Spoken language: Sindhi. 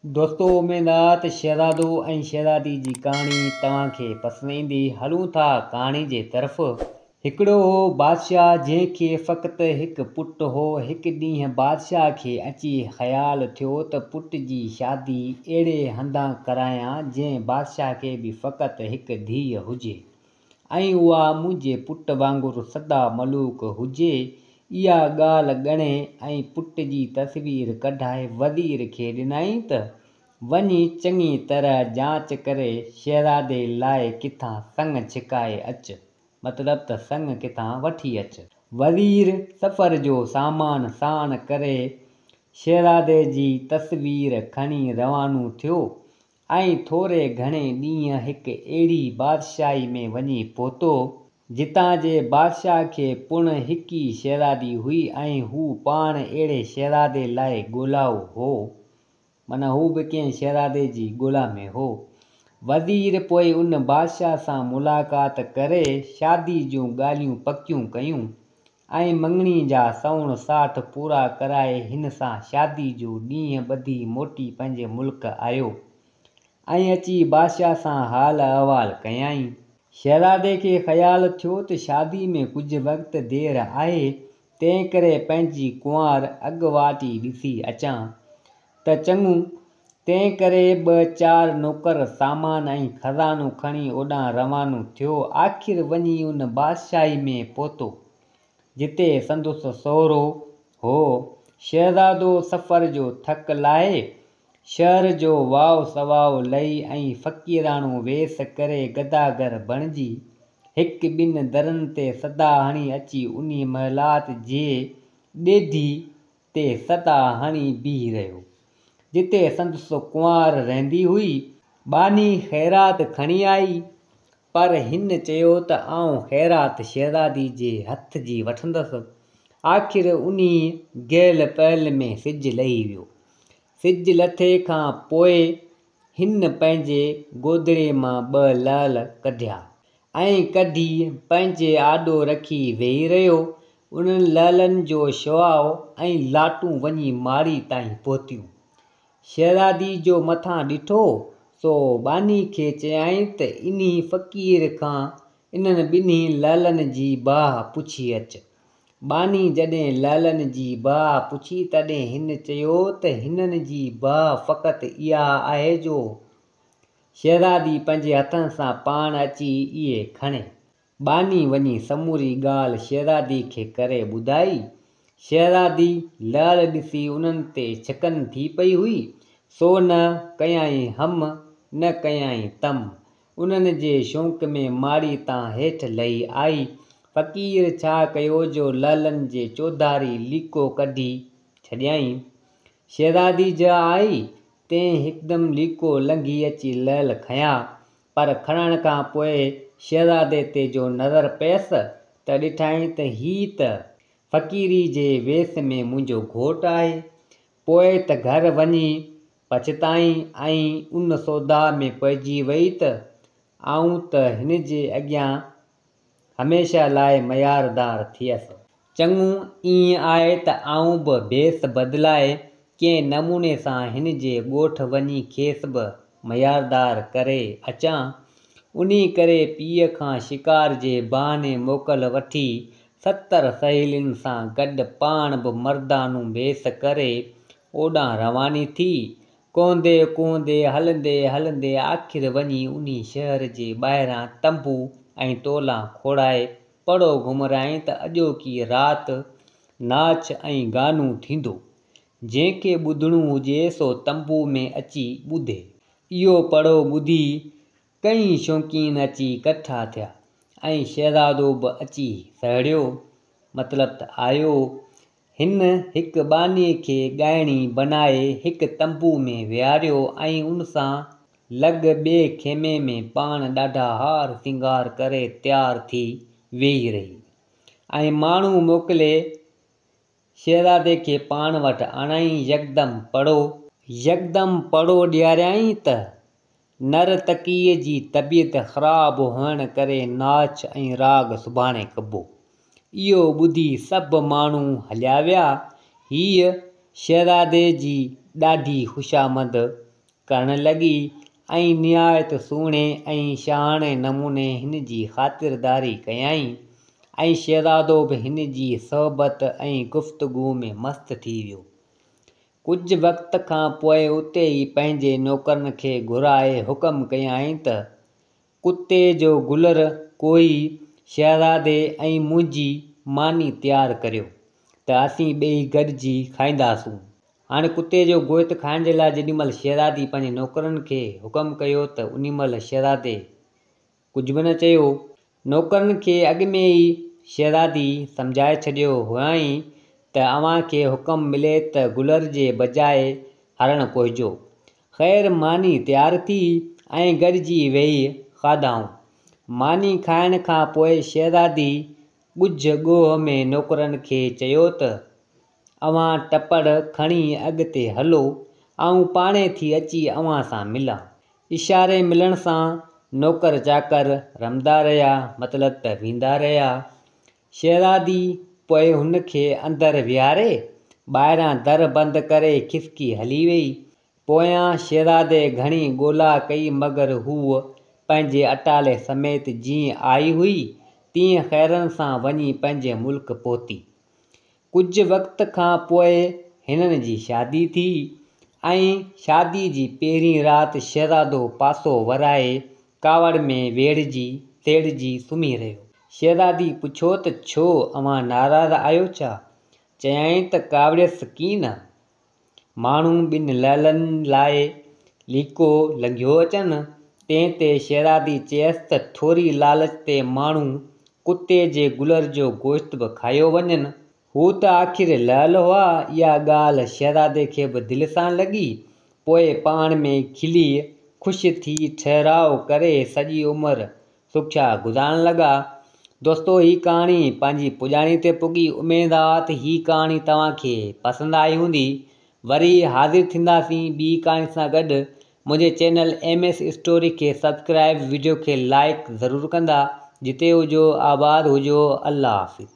دوستو اميد آ ته شهزادو ۽ شهزادي جي ڪهاڻي توهان کي پسند ايندي. هلون ٿا ڪهاڻي جي طرف. هڪڙو هو بادشاهه جنهن کي فقط هڪ پٽ هو. هڪ ڏينهن بادشاهه کي اچي خيال ٿيو ته پٽ جي شادي اهڙي هنڌان ڪرايان جنهن بادشاهه کي به فقط هڪ ڌيء هجي. ۽ اها منهنجي پٽ وانگر سدا ملوڪ هجي. اها ڳالهه ڳڻي ۽ پٽ جي تصوير ڪڍائي وزير کي ڏنائين ته، وڃي چڱي طرح جاچ ڪري شهزادي لاء ڪٿان سڱ ڇڪائي اچ، مطلب ته سڱ ڪٿان وٺي اچ. وزير سفر جو سامان ساڻ ڪري شهزادي جي تصوير کڻي روانو ٿيو. ۽ ٿوري گهڻي ڏينهن هڪ اهڙي بادشاهي ۾ وڃي پهتو، جتان جي بادشاهه کي پڻ هڪ ئي شهزادي هئي ۽ هو پاڻ اهڙي شهزادي لاء ڳولائو هو. معنيٰ هو به ڪنهن شهزادي جي ڳولا ۾ هو. وزير پوء ان بادشاهه سان ملاقات ڪري شادي جون ڳالهيون پڪيون ڪيون ۽ مڱڻي جا سوڻ ساٺ پورا ڪرائي هن سان شادي جو ڏينهن ٻڌي موٽي پنهنجي ملڪ آيو ۽ اچي بادشاهه سان حال احوال ڪيائين. شهزادي کي خيال ٿيو ته شادي ۾ ڪجهه وقت دير آهي، تنهنڪري پنهنجي ڪنوار اڳواٽ ئي ڏسي اچان ته چڱو، تنهنڪري ٻه چار نوڪر سامان ۽ خزانو کڻي اوڏانهن روانو ٿيو. آخر وڃي ان بادشاهي ۾ پهتو، جتي سندس سهرو هو. شهزادو سفر جو ٿڪ لاهي، شهر جو واء سواء لهي ۽ فقيراڻو ويس ڪري گداگر بڻجي، هڪ ٻن درن تي صدا هڻي اچي انهي محلات جي ڏيڍي تي صدا هڻي بيهي رهيو، جتي سندس ڪنوار رهندي هئي. ٻانهي خيرات کڻي آئي، پر هن چيو ته آئون خيرات شهزادي جي هٿ جي وٺندس. آخر انهيء گهل پهل ۾ سج لهي ويو. سج لٿي کان پوء هن پنهنجي گودڙي مان ٻه لعل ڪڍيا. ۽ ڪڍي پنهنجي آڏو رکي ويهي رهيو. انهن لعلن جو شعاع ۽ لاٽون وڃي ماڙي تائين پهتيون. شهزادي جو مٿان ڏٺو، سو ٻانهي کي چيائين ته انهي فقير کان انهن ٻنهي لعلن جي باهه پڇي اچ. ٻانهي جڏهن لعلن جي باهه پڇي، تڏهن هن چيو ته هنن جي باهه فقط اها آهي جو شهزادي پنهنجي هٿن سان پاڻ اچي اهي کڻي. ٻانهي وڃي سموري ڳالهه شهزادي کي ڪري ٻڌائي. شهزادي لعل ڏسي انهن تي ڇڪن ٿي پئي هئي، سو نه ڪيائين هم نه ڪيائين تم. انهن جي شونق ۾ ماڙي تان هيٺ لهي آئي. فقير ڇا ڪيو جو لعلن جي چوڌاري ليڪو ڪڍي ڇڏيائين. شهزادي جا آئي، تنهن هڪدم ليڪو لنگهي اچي لعل کنيا، پر کڻڻ کان پوء شهزادي تي جو نظر پيس ته ڏٺائين ته هي ته فقيري جي ويس ۾ منهنجو گهوٽ آهي. پوء ته گهر وڃي پڇتائين ۽ ان سوداء ۾ پئجي وئي ته آئون ته هن جي اڳيان هميشه لاء مياردار ٿيس. چڱو ائين آهي ته آئون به ڀيس بدلائي ڪنهن نموني سان هن جي ڳوٺ وڃي کيس به مياردار ڪري اچان. انهي ڪري پيء کان شڪار جي بهاني موڪل وٺي 70 سهيلين سان گڏ پاڻ به مردانو ڀيس ڪري اوڏانهن رواني ٿي. ڪوهندي ڪوهندي هلندي هلندي آخر وڃي انهي شهر جي ٻاهران تنبو ۽ تولان کوڙائي پڙو گهمرايائين ته اڄوڪي رات ناچ ۽ گانو ٿيندو. جنهن کي ٻڌڻو هجي سو تنبو ۾ اچي ٻڌي. اهو پڙو ٻڌي ڪئين شوقين اچي ڪٺا ٿيا ۽ شهزادو به اچي سهڙيو، مطلب ته آيو. هن هڪ ٻانهي کي ڳائڻي بنائي هڪ تنبو ۾ ويهاريو ۽ ان سان لڳ ٻئي خيمي ۾ پاڻ ڏاڍا هار سينگار ڪري تيار ٿي ويهي رهي ۽ ماڻهو موڪلي شهزادي کي پاڻ وٽ آڻائين. يڪدم پڙو ڏياريائين ته نرتڪيء جي طبيعت خراب هئڻ ڪري ناچ ۽ راڳ سڀاڻي ڪبو. اهو ٻڌي سڀ ماڻهو هليا ويا. هيء شهزادي جي ڏاڍي خوشامد ڪرڻ لڳي ۽ نهايت سهڻي ۽ شاهاڻي نموني هن جي خاطرداري ڪيائين ۽ شهزادو به هن جي صحبت ۽ گفتگو ۾ مست ٿي ويو. ڪجهه وقت کان پوء اتي ئي پنهنجي نوڪرن کي گهرائي حڪم ڪيائين ته، ڪتي جو گلر ڪوهي شهزادي ۽ منهنجي ماني تيار ڪريو ته اسين ٻئي گڏجي کائينداسون. هاڻي ڪتي جو گوشت کائڻ جي لاء جيڏي مهل شهزادي پنهنجي نوڪرن کي حڪم ڪيو ته انهي مهل شهزادي ڪجهه به نه چيو. نوڪرن کي اڳ ۾ ئي شهزادي سمجهائي ڇڏيو هئائين ته اوهان کي حڪم ملي ته گلر جي بجاء هرڻ ڪوهجو. خير ماني تيار ٿي ۽ گڏجي ويهي کاڌائون. ماني کائڻ کان پوء شهزادي ڳجهه ڳوهه ۾ نوڪرن کي چيو ته. اوهان ٽپڙ کڻي اڳتي هلو، آئون پاڻهي ٿي اچي اوهان سان ملان. اشاري ملڻ سان نوڪر چاڪر رمندا رهيا، مطلب ته ويندا رهيا. شهزادي پوء هن کي اندر ويهاري، ٻاهران در بند ڪري کسڪي هلي ويئي. پويان شهزادي گهڻي ڳولا ڪئي مگر هوء پنهنجي اٽالي سميت جيئن آئي هئي، تيئن خيرن سان وڃي پنهنجي ملڪ پهتي. ڪجهه وقت کان پوء هنن جي شادي ٿي ۽ شادي جي پهرين رات شهزادو پاسو ورائي ڪاوڙ ۾ ويڙهجي سيڙجي سمهي رهيو. شهزادي پڇيو ته ڇو اوهان ناراض آهيو ڇا؟ چيائين ته ڪاوڙيس ڪين. ماڻهو ٻن لعلن لاء ليڪو لنگهيو اچن، تنهن تي شهزادي چيس ته ٿوري لالچ تي ماڻهو ڪتي جي گلر جو گوشت به کايو وڃن. هو ته آخر لعل هئا. اها ڳالهه شهزادي کي به دل سان لڳي. پوء پاڻ ۾ کلي خوش ٿي ٺهراء ڪري سڄي عمر سکيا گذارڻ لڳا. دوستو هي ڪهاڻي پنهنجي پڄاڻي تي پڳي اميد آ ته هي ڪهاڻي توهان کي پسند آئي هوندي. وري حاضر ٿينداسين ٻي ڪهاڻي سان گڏ. منهنجي چينل ايم ايس اسٽوري کي سبسڪرائب وڊيو کي لائيڪ ضرور ڪندا. جتي هجو آباد هجو الله حافظ.